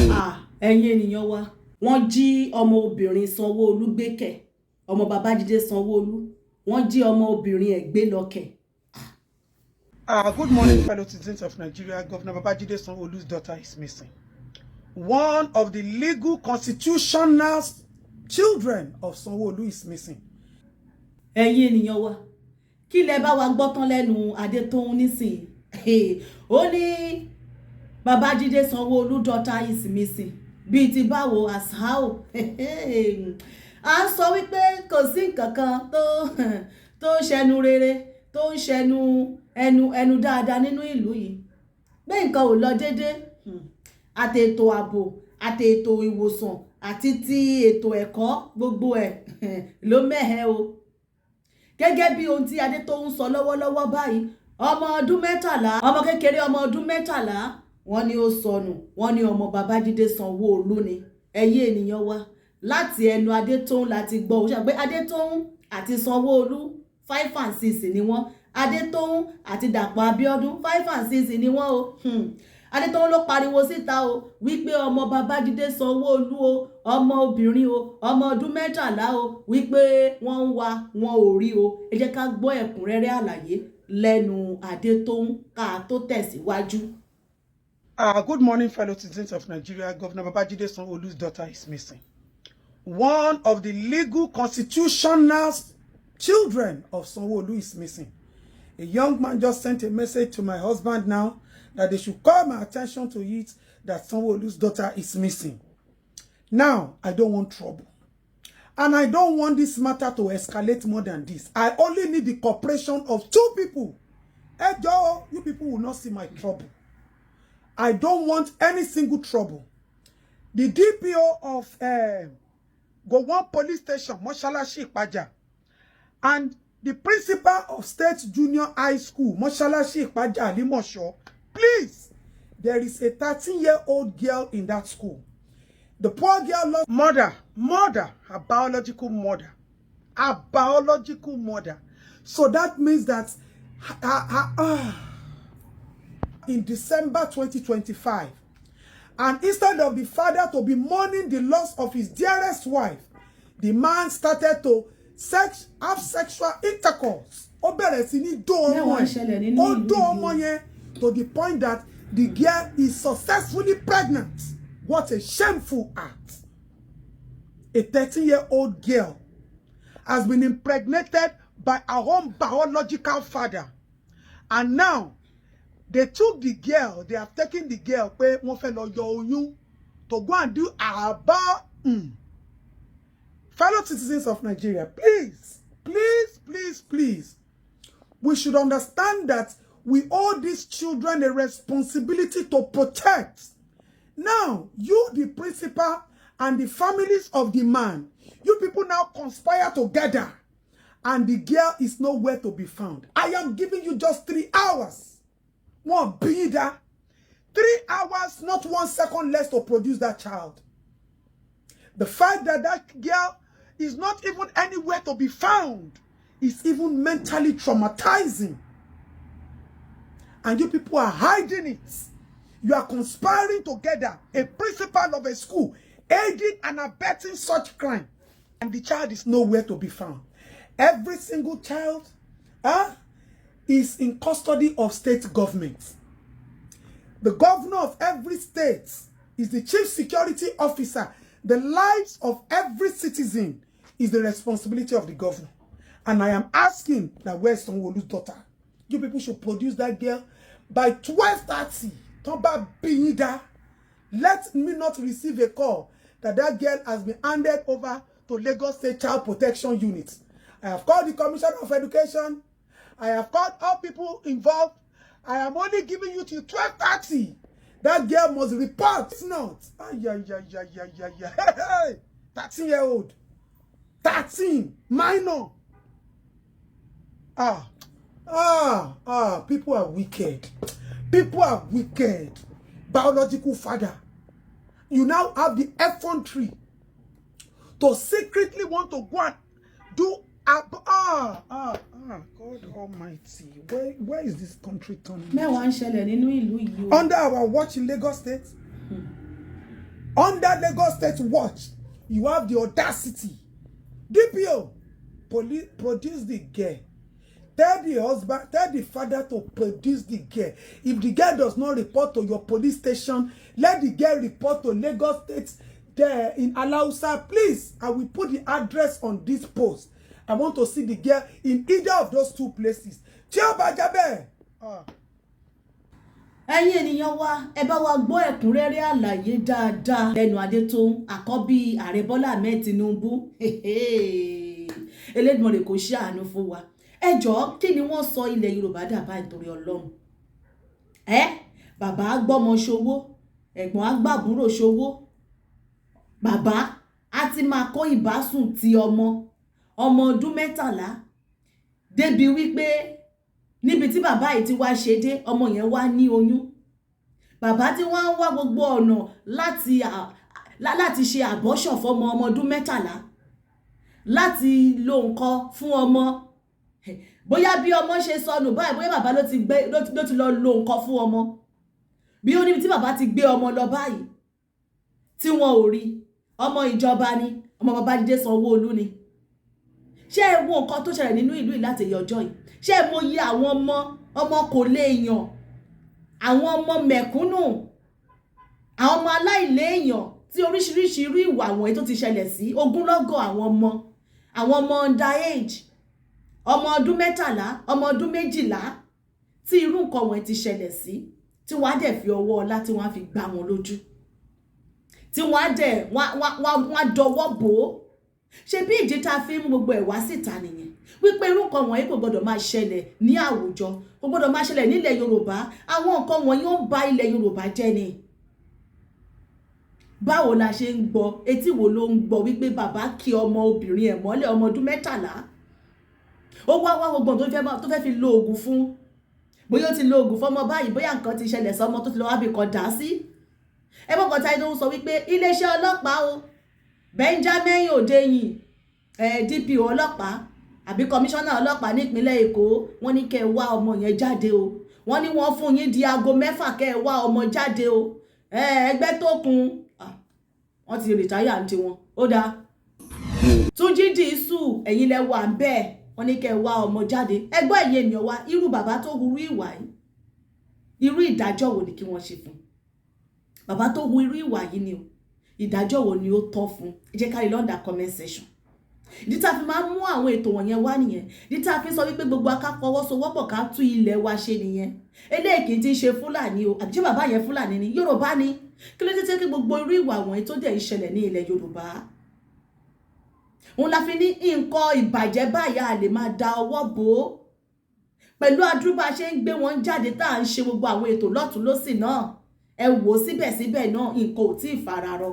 Ah, ẹ̀yin ènìyàn wa, wọ́n jí ọmọ obìnrin Sanwó-Olú gbé kẹ̀. Ọmọ Babájídé Sanwó-Olú, wọ́n jí ọmọ obìnrin ẹ̀ gbé lọ kẹ̀. Good morning, fellow citizens of Nigeria. Governor Babajide Sanwo-Olu's daughter is missing. One of the legal constitutional children of Sanwo-Olu is missing. Ẹ̀yin ènìyàn wa, kí lẹ bá wa gbọ́ tán lẹ́nu Adétóun nísìnyí? Ó ní Babájídé Sanwó-Olú daughter is missing bíi ti báwo? As how? À ń sọ wípé kò sí nǹkan kan tó ń ṣẹnu rere, tó ń ṣẹnu ẹnu ẹnu dáadáa nínú ìlú yìí, pé nǹkan ò lọ déédéé, àti ètò ààbò, àti ètò ìwòsàn, àti ti ètò ẹ̀kọ́, gbogbo ẹ̀ ló mẹ́hẹ̀ o. Gẹ́gẹ́ bí ohun tí Adétóun sọ lọ́wọ́lọ́wọ́ báyìí, ọmọ ọdún 13, ọmọ kékeré, ọmọ ọdún 13, wọ́n ní ó sọnù. Wọ́n ní ọmọ Babájídé Sanwó-Olú ni. Ẹ̀yin ènìyàn wa, láti ẹnu Adétóun láti gbọ́. Ó ṣe pé Adétóun àti Sanwó-Olú, 5 and 6 ni wọ́n. Adétóun àti Dàpọ̀ Abíọ́dún, 5 and 6 ni wọ́n o. Adétóun ló pariwo síta o wípé ọmọ Babájídé Sanwó-Olú o, ọmọ obìnrin o, ọmọ ọdún 13 o, wípé wọ́n ń wá, wọn ò rí o. Ẹ jẹ́ ká gbọ́ ẹ̀kúnrẹ́rẹ́ àlàyé lẹ́nu Adétóun ká tó tẹ̀síwájú. Good morning, fellow citizens of Nigeria. Governor Babajide Sanwo-Olu's daughter is missing. One of the legal constitutional children of Sanwo-Olu is missing. A young man just sent a message to my husband now that they should call my attention to it, that Sanwo-Olu's daughter is missing. Now, I don't want trouble. And I don't want this matter to escalate more than this. I only need the cooperation of two people. Hey, Joe, you people will not see my trouble. I don't want any single trouble. The DPO of Gowon Police Station, Mosalashi Ipaja, and the principal of State Junior High School, Mosalashi Ipaja, Alimosho, please, there is a 13-year-old girl in that school. The poor girl lost mother, mother, her biological mother, her biological mother. So that means that in December 2025, and instead of the father to be mourning the loss of his dearest wife, the man started to have sexual intercourse. Ó bẹ̀rẹ̀ sí ní dó ọmọ Mẹ́wàá ṣẹlẹ̀ ẹ̀. nínú Ó ìlú dó yìí ọmọ o. yẹn to the point that the girl is successfully pregnant. What a shameful act. A 13-year-old girl has been impregnated by her own biological father. And now, they took the girl, they have taken the girl pé wọ́n fẹ́ lọ yọ oyún to go and do aba. Fellow citizens of Nigeria, please, please, please, please, we should understand that we owe these children a responsibility to protect. Now, you, the principal, and the families of the man, you people now conspire together, and the girl is nowhere to be found. I am giving you just 3 hours. One be that. 3 hours, not 1 second less to produce that child. The fact that that girl is not even anywhere to be found is even mentally traumatizing. And you people are hiding it. You are conspiring together, a principal of a school, aiding and abetting such crime. And the child is nowhere to be found. Every single child is in custody of state governments. The governor of every state is the chief security officer. The lives of every citizen is the responsibility of the governor. And I am asking that, where's Sanwo-Olu's daughter? You people should produce that girl by 12:30. Tó bá bí yín dá. Let me not receive a call that that girl has been handed over to Lagos State Child Protection Unit. I have called the Commissioner of Education. I have called all people involved. I am only giving you till 12:30. That girl must report. It's not. Ay, ay, ay, ay, ay, ay, ay. Hey, hey. 13-year-old. 13. Minor. Ah. Ah. Ah. People are wicked. People are wicked. Biological father. You now have the effrontery to secretly want to go and do ah ah, God Almighty, where is this country turning? Mẹ́wàá ń ṣẹlẹ̀ nínú ìlú yìí o. Under our watch in Lagos State. Under Lagos State watch, you have the audacity. DPO, police, produce the girl. Tell the husband, tell the father to produce the girl. If the girl does not report to your police station, let the girl report to Lagos State there in Alausa. Please, I will put the address on this post. I want to see the girl in either of those two places. Tí ó bá jẹ́ bẹ́ẹ̀. Ah. Ẹ̀yin ènìyàn wa, ẹ bá wa gbọ́ ẹ̀kúnrẹ́rẹ́ àlàyé dáadáa lẹ́nu Adétóun, àkọ́bí Ààrẹ Bọ́lá Ahmed Tinubu. Elédùmarè kò ṣàánú fún wa. Ẹ jọ̀ọ́, kí ni wọ́n sọ ilẹ̀ Yorùbá dà báyìí nítorí Ọlọ́run? Ẹ bàbá gbọ́mọ ṣòwò, ẹ̀gbọ́n á gbàbúrò ṣòwò, bàbá á ti máa kó ìbásùn ti ọmọ ọmọ ọdún 13, débi wípé níbi tí bàbá yìí ti wá ṣe dé, ọmọ yẹn wá ní oyún. Bàbá tí wọ́n ń wá gbogbo ọ̀nà láti ṣe abortion fọmọ ọmọ ọdún 13, láti lo nǹkan fún ọmọ. Bóyá bí ọmọ ṣe sọnù báyìí, bóyá bàbá ló ti gbé, ló ti lọ lo nǹkan fún ọmọ, bí ó níbi tí bàbá ti gbé ọmọ lọ báyìí tí wọn ò rí. Ọmọ ìjọba ni, ọmọ Babájídé Sanwó-Olú ni. Ṣé ẹ wo nǹkan tó ṣẹlẹ̀ nínú ìlú yìí láti èyí ọjọ́ yìí? Ṣé ẹ mọyì àwọn ọmọ ọmọ kò lè yàn, àwọn ọmọ mẹ̀kúnnù, àwọn ọmọ aláìléèyàn tí oríṣiríṣi irú ìwà wọ̀nyí tó ti ṣẹlẹ̀ sí? Ogúnlọ́gọ̀ àwọn ọmọ, àwọn ọmọ under age, ọmọ ọdún 13, ọmọ ọdún 12, tí irú nǹkan wọ̀nyí ti ṣẹlẹ̀ sí, tí wọ́n á dẹ̀ fi ọwọ́ ọlá tí wọ́n á fi gbá wọn lójú, tí wọ́n á dẹ̀ wọ́n á dọwọ́ bò ó. Ṣe bí ìdí tá a fi ń mú gbogbo ẹ̀ wá síta nìyẹn, wípé irú nǹkan wọ̀nyí kò gbọdọ̀ máa ṣẹlẹ̀ ní àwùjọ, kò gbọdọ̀ máa ṣẹlẹ̀ nílẹ̀ Yorùbá. Àwọn nǹkan wọ̀nyí ó ń ba ilẹ̀ Yorùbá jẹ́ ni. Báwo la ṣe ń gbọ́? Etí wo ló ń gbọ́ wípé bàbá kí ọmọ obìnrin ẹ̀ mọ́lẹ̀, ọmọ ọdún 13, ó wá wá gbogbo tó fẹ́ fi lo oògùn fún? Bóyá ó ti lo oògùn fọmọ báyìí, bóyá nǹkan ti ṣẹlẹ̀ sọmọ tó ti lọ wábì kan dá sí. Ẹ bọ́ kan táyé tó ń sọ wípé iléeṣẹ́ ọlọ́pàá o, Benjamin Hundeyin, DPO ọlọ́pàá àbí kọmíṣánná ọlọ́pàá nípínlẹ̀ Èkó, wọ́n ní kẹ́ ẹ wá ọmọ yẹn jáde o. Wọ́n ní wọ́n fún yín di aago 6 kẹ́ ẹ wá ọmọ jáde o. Ẹgbẹ́ tó kun wọ́n ti retire ní tiwọn. Ó dáa, Túnjí Dìísù, ẹ̀yin lẹ wà ń bẹ́ẹ̀. Wọ́n ní kẹ́ ẹ wá ọmọ jáde. Ẹgbọ́n, ẹ̀yin ènìyàn wa, irú bàbá tó hurú ìwà yìí, irú ìdájọ́ wo ni kí wọ́n ṣe fún bàbá tó hu irú ìwà yìí ni o? Ìdájọ́ wo ni ó tọ́ fún? Ẹ jẹ́ ká rí l'under comment section. Ìdí tá a fi máa ń mú àwọn ètò wọ̀nyẹn wá nìyẹn. Ìdí tá a fi sọ wípé gbogbo aká fọwọ́sowọ́pọ̀ ká tú ilẹ̀ wa ṣe nìyẹn. Eléyìí kì í ti ṣe Fúlàní o. Àbí ṣé bàbá yẹn Fúlàní ni? Yorùbá ni. Kí ló dé tí gbogbo irú ìwà wọ̀nyí tó dẹ̀ ń ṣẹlẹ̀ ní ilẹ̀ Yorùbá? Òun la fi ní nǹkan ìbàjẹ́ báyìí, a lè máa da ọwọ́ bò ó. Pẹ̀lú adúrúbá ṣe ń gbé wọn jáde, tá à ń ṣe gbogbo àwọn ètò lọ́tún lọ́sì náà, ẹ wò ó, síbẹ̀síbẹ̀ náà nǹkan ò tí ì fararọ.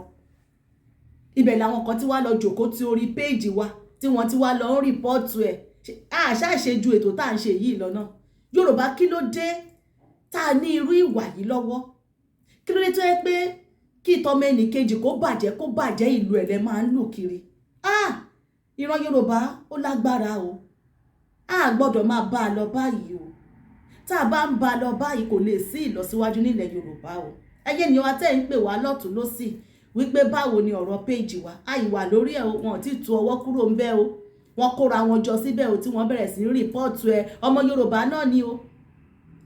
Ibẹ̀ làwọn kan tí wàá lọ jòkó tí orí péèjì wa tí wọ́n ti wá lọ ń report ẹ̀. Àṣà ṣe ju ètò tá à ń ṣe yìí lọ náà. Yorùbá, kí ló dé tá a ní irú ìwà yìí lọ́wọ́? Kí ló dé tó yẹ pé kí ìtọ́mọ ẹnì kejì kó bàjẹ́, kó bàjẹ́, ìlú ẹ̀ lẹ máa ń lù kiri? Ah, ìran Yorùbá ó lágbára o. A gbọ́dọ̀ máa bá a lọ báyìí o. Tá a bá ń bá a lọ báyìí, kò lè sí ìlọsíwájú nílẹ̀ Yorùbá o. Ẹyẹ ni wa tẹ́ ń pè wá lọ́tún lọ́sì wípé báwo ni ọ̀rọ̀ péèjì wa? Àìwà lórí ẹ̀ o. Wọn ò tí ì tú ọwọ́ kúrò ń bẹ́ o. Wọ́n kóra wọn jọ síbẹ̀ o, tí wọ́n bẹ̀rẹ̀ sí ní report ẹ. Ọmọ Yorùbá náà ni o,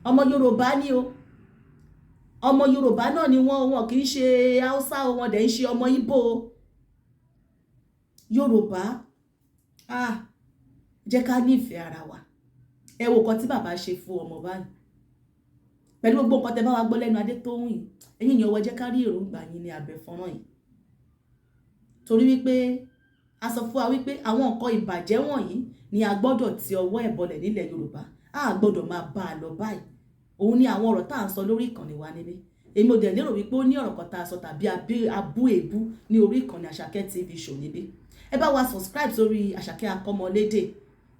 ọmọ Yorùbá ni o, ọmọ Yorùbá náà ni wọ́n. Wọn kì í ṣe Haúsá o, wọn dẹ̀ ń ṣe ọmọ Ìgbò o. Yorùbá, ah, jẹ́ ká nífẹ̀ẹ́ ara wa. Ẹ wo nǹkan tí bàbá ṣe fún ọmọ báyìí. Pẹ̀lú gbogbo nǹkan tẹ́ bá wa gbọ́ lẹ́nu Adétóhùn yìí, ẹ̀yin èèyàn wa, jẹ́ ká rí èròǹgbà yín ní abẹ́ fọ́nrán yìí, torí wípé a sọ fún wa wípé àwọn nǹkan ìbàjẹ́ wọ̀nyí ni a gbọ́dọ̀ ti ọwọ́ ẹ̀ bọlẹ̀ nílẹ̀ Yorùbá. A gbọ́dọ̀ máa bá a lọ báyìí. Òun ni àwọn ọ̀rọ̀ tá à ń sọ lórí ìkànnì wa níbí. Èmi ò dẹ̀ lérò wípé ó ní ọ̀rọ̀ kan tá a sọ tàbí abú èébú ní orí ìkànnì Àṣàkẹ́ TV Show níbí. Ẹ bá wa subscribe sórí Àṣàkẹ́ Akọ́mọlédè,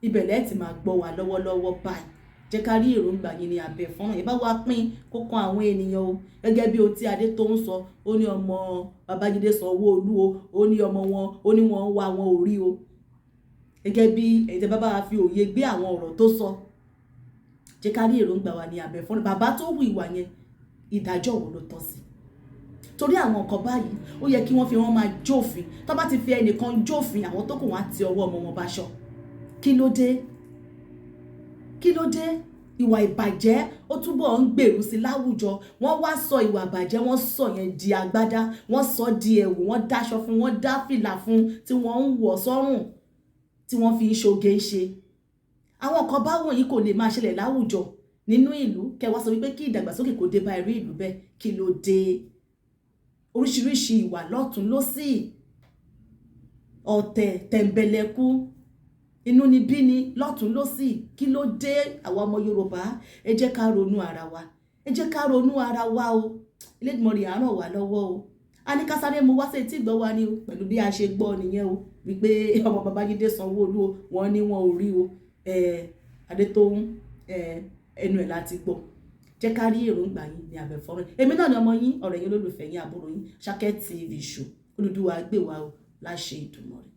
ibẹ̀ lẹ́ẹ̀ tí máa gbọ́ wa lọ́wọ́lọ́wọ́ báyìí. Jẹ́ ká rí èròǹgbà yín ní abẹ́ fọ́nrán yìí. Bá wa pín kó kan àwọn ènìyàn o. Gẹ́gẹ́ bí ohun tí Adé tó ń sọ, ó ní ọmọ Babájídé Sanwó-Olú o, ó ní ọmọ wọn, ó ní wọn wá wọn ò rí o. Gẹ́gẹ́ bí ẹ̀yin tẹ́ bá bá wa fi òye gbé àwọn ọ̀rọ̀ tó sọ, jẹ́ ká rí èròǹgbà wa ní abẹ́ fọ́nrán. Bàbá tó hù ìwà yẹn, ìdájọ́ wo ló tọ́ sí? Torí àwọn nǹkan báyìí, ó yẹ kí wọ́n fi wọ́n máa jófin. Tó bá ti fi ẹnìkan jófin, àwọn tó kù, wọ́n á ti ọwọ́ ọmọ wọn báṣọ. Kí ló dé? Kí ló dé? Ìwà ìbàjẹ́, ó túbọ̀ ń gbèrú sí láwùjọ. Wọ́n wá sọ ìwà ìbàjẹ́, wọ́n sọ yẹn di agbádá, wọ́n sọ di ẹ̀wù, wọ́n dáṣọ fún, wọ́n dá fìlà fún, tí wọ́n ń wọ̀ sọ́rùn, tí wọ́n fi ń ṣoge ṣe. Àwọn kan báwọn yìí kò lè máa ṣẹlẹ̀ láwùjọ nínú ìlú, kẹwàá sọ wípé kí ìdàgbàsókè kò dé bá irú ìlú bẹ́ẹ̀. Kí ló dé? Oríṣiríṣi ìwà lọ́tún lọ́sì, ọ̀tẹ̀, tẹ̀m̀bẹ̀lẹ̀kú, inú ni bí ni lọ́tún lọ́sì. Kí ló dé? Àwa ọmọ Yorùbá, ẹ jẹ́ ká ronú ara wa, ẹ jẹ́ ká ronú ara wa o. Elédùmarè á ràn wá lọ́wọ́ o. A ní ká sáré mu wá sí etí ìgbọ́ wa ni o, pẹ̀lú bí a ṣe gbọ́ nìyẹn o, wípé ọmọ Babájídé Sanwó-Olú o, wọ́n ní wọn ò rí o. Adétóhùn, ẹnu ẹ̀ láti gbọ́. Jẹ́ ká rí èròǹgbà yín ní abẹ́ fọ́nrán. Èmi náà ni ọmọ yín, ọ̀rẹ́ yín, olólùfẹ́ yín, àbúrò yín, Ṣákẹ́ TV Show. Olùdúwà gbé wa o, láṣẹ Ìdùmarè.